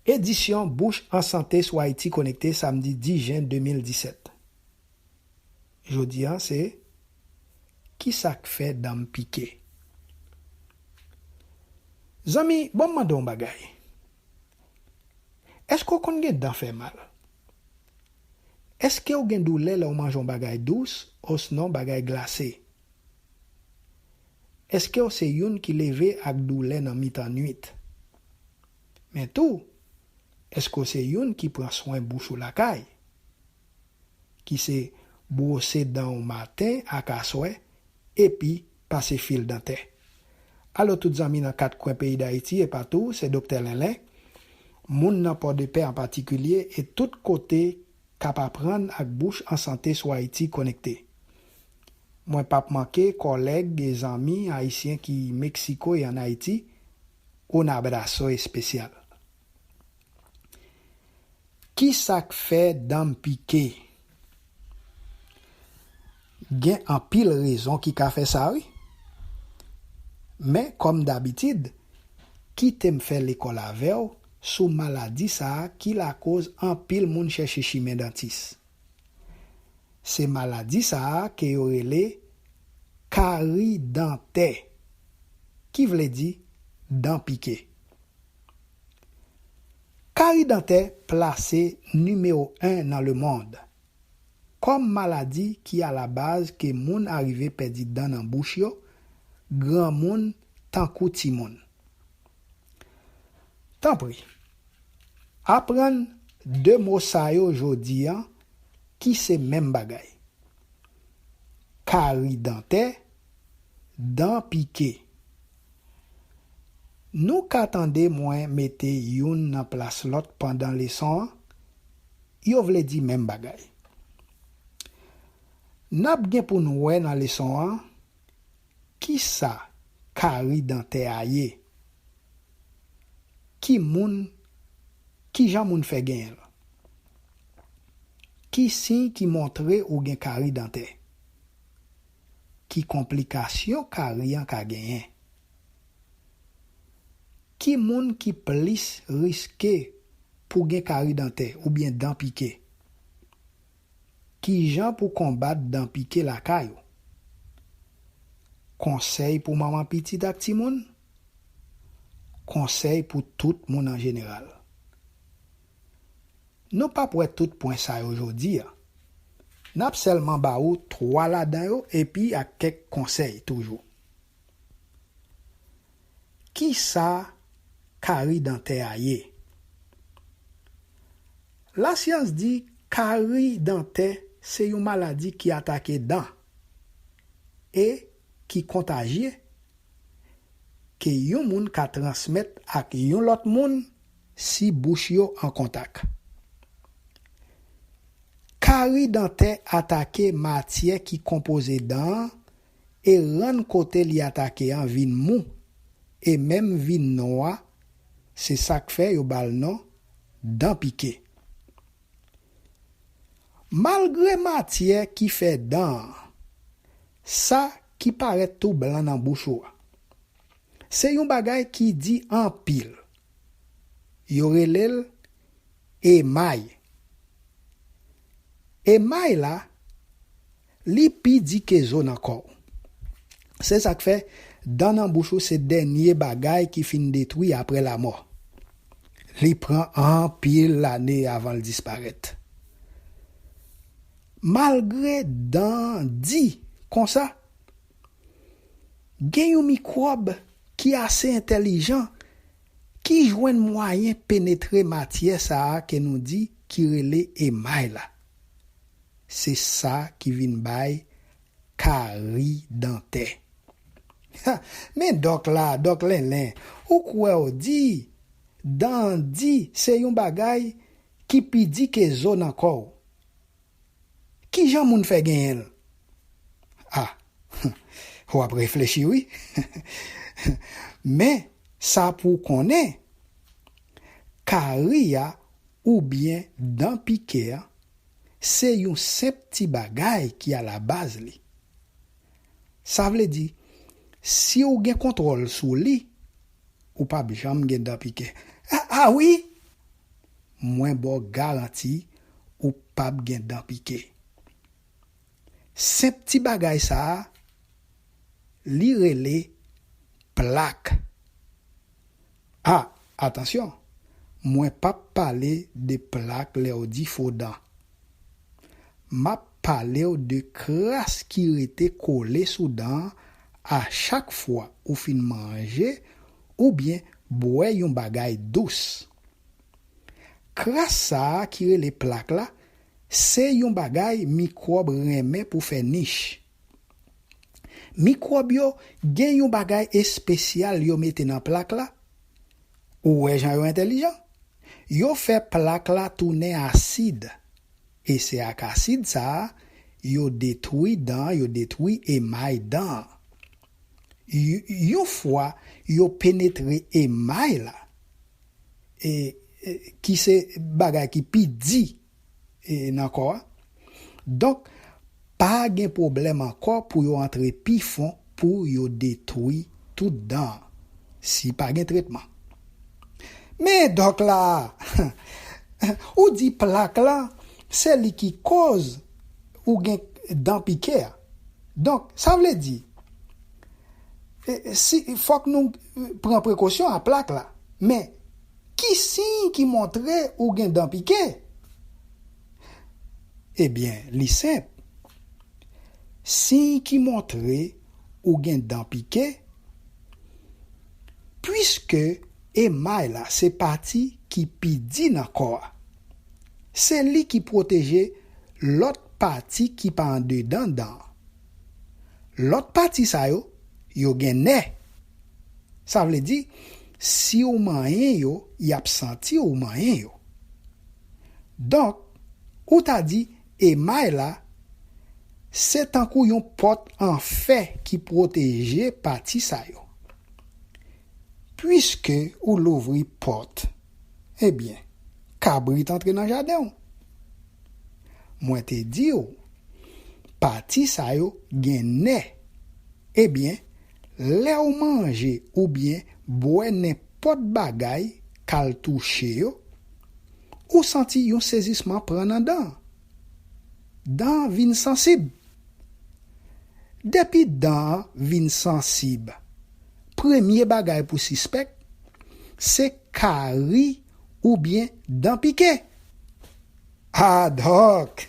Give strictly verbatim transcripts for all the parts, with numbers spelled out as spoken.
Edisyon Bouch an Sante sou Ayiti Konekte, samdi dis jen de mil disèt. Jodi a, se: Ki sa k fè dan m pike? Zanmi, ban m mande w yon bagay. Èske w konn gen dan fè mal? Èske w gen doulè lè w manje yon bagay dous osnon bagay glase? Èske w se youn ki leve ak doulè nan mitan nuit? Men tou, èske w se youn ki pran swen bouch ou lakay, ki se bwose dan w maten ak aswè, epi pase fil dantè? Alo tout zanmi nan kat kwen peyi Dayiti e patou, se Doktè Lenlen, moun nan Pòdepè an patikilye e tout kote k ap aprann ak Bouch an Sante sou Ayiti Konekte. Mwen p ap manke kòlèg e zanmi ayisyen ki Meksiko e ann Ayiti, un abrazo especial. Ki sa k fè dan m pike? Gen anpil rezon ki ka fè sa, wi. Men, kòm dabitid, kite m fè lekòl avè w sou maladi sa a ki lakoz anpil moun chèche chimen dantis. Se maladi sa a ke yo rele kari dantè, ki vle di dan pike. Kari dantè plase nimewo en nan lemonn kòm maladi ki alabaz ke moun arive pèdi dan nan bouch yo, granmoun tankou timoun. Tanpri, aprann de mo sa yo jodi a ki se menm bagay. Kari dantè, dan pike. Nou ka tande mwen mete youn nan plas lòt pandan leson an, yo vle di menm bagay. N ap gen pou n wè nan leson an ki sa kari dantè a ye, ki moun, ki jan moun fè genyen l, ki siy ki montre ou gen kari dantè, ki konplikasyon kari an ka genyen, ki moun ki plis riske pou gen kari dantè oubyen dan pike, ki jan pou konbat dan pike lakay ou, konsèy pou manman pitit ak timoun, konsèy pou tout moun an jeneral. Nou p ap wè tout pwen sa yo jodi a. N ap sèlman ba ou twa ladan yo epi ak kèk konsèy toujou. Ki sa kari dantè a ye? Lasyans di kari dantè se yon maladi ki atake dan e ki kontajye, ke yon moun ka transmèt ak yon lòt moun si bouch yo an kontak. Kari dantè atake matyè ki konpoze dan an e rann kote li atake an vin mou e menm vin nwa, se sa k fè yo ba l non dan pike. Malgre matyè ki fè dan an, sa ki parèt tou blan nan bouch ou a, se yon bagay ki di anpil. Yo rele l emay. Emay la, li pi di ke zo nan kò w. Se sa k fè, dan nan bouch ou se dènye bagay ki fin detwi apre lamò. Li pran anpil lane avan l disparèt. Malgre dan di konsa, gen yon mikwòb ki ase entèlijan ki jwenn mwayen penetre matyè sa a ke nou di ki rele emay la. Se sa ki vin bay kari dantè. Ha, men dòk la, dòk Lenlen, ou kwè w di dan di se yon bagay ki pi di ke zo nan kò w? Ki jan moun fè genyen l? A, w ap reflechi wi. Men, sa pou w konnen, kari a oubyen dan pike a, se yon senp ti bagay ki alabaz li. Sa vle di, si w gen kontwòl sou li, ou p ap janm gen dan pike. A, a wi! mwen ba w garanti ou p ap gen dan pike. Senp ti bagay sa a, li rele plak. A, atansyon, mwen p ap pale de plak lè w di fo dan. M ap pale w de kras ki rete kole sou dan an a chak fwa ou fin manje oubyen bwè yon bagay dous. Kras sa a ki rele plak la, se yon bagay mikwòb renmen pou fè nich. Mikwòb yo gen yon bagay espesyal yo mete nan plak la. Ou wè jan yo entèlijan? Yo fè plak la tounen asid. E se ak asid sa a, yo detwi dan, yo detwi emay dan. Y-, yon fwa yo penetre emay la, e, e, ki se bagay ki pi di, e, nan kò a. Donk, pa gen pwoblèm ankò pou yo antre pi fon pou yo detwi tout dan an, si pa gen tretman. Men dòk la, ou di plak la, se li ki koz ou gen dan pike a. Donk, sa vle di, e, si, fòk nou, e, pran prekosyon a plak la. Men, ki siy ki montre ou gen dan pike? Ebyen, li senp. Siy ki montre ou gen dan pike, piske emay la se pati ki pi di nan kò a. Se li ki pwoteje lòt pati ki pa andedan dan an. Lòt pati sa yo, yo gen nè. Sa vle di, si w manyen yo, y ap santi w manyen yo. Donk, ou ta di emay la, se tankou yon pòt an fè ki pwoteje pati sa yo. Piske ou louvri pòt, ebyen, kabrit antre nan jaden w. Mwen te di w, pati sa yo gen nè. Ebyen, lè w manje oubyen bwè nenpòt bagay k al touche yo, ou santi yon sezisman pran nan dan an. Dan an vin sansib. Depi dan an vin sansib, premye bagay pou sispèk, se kari oubyen dan pike. A, dòk!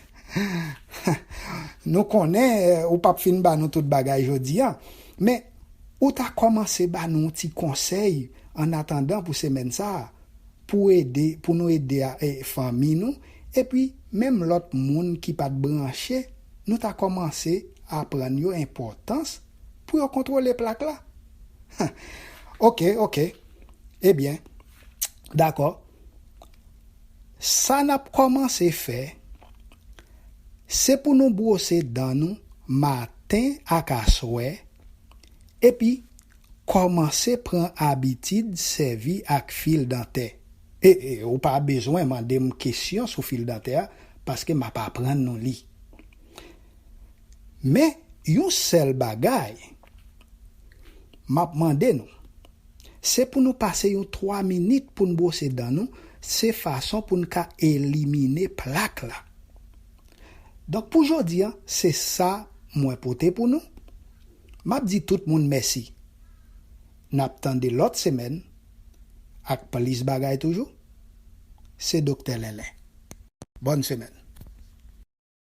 Nou konnen, eh, ou p ap fin ba nou tout bagay jodi a, men ou ta kòmanse ba nou yon ti konsèy annatandan pou semèn sa a, pou ede, pou nou ede a, e, fanmi nou, epi menm lòt moun ki pa t branche, nou ta kòmanse aprann yo enpòtans pou yo kontwole plak la. Oke, oke. Ebyen, dakò. Sa n ap kòmanse fè, se pou nou bwose dan nou maten ak aswè, epi kòmanse pran abitid sèvi ak fil dantè. E, e, ou pa bezwen mande m kesyon sou fil dantè a, paske m ap aprann nou li. Men, yon sèl bagay, m ap mande nou, se pou nou pase yon twa minit pou n bwose dan nou, se fason pou n ka elimine plak la. Donk, pou jodi a, se sa mwen pote pou nou. M ap di tout moun mèsi. N ap tande lòt semèn ak plis bagay toujou. Se Doktè Lenlen. Bòn semèn.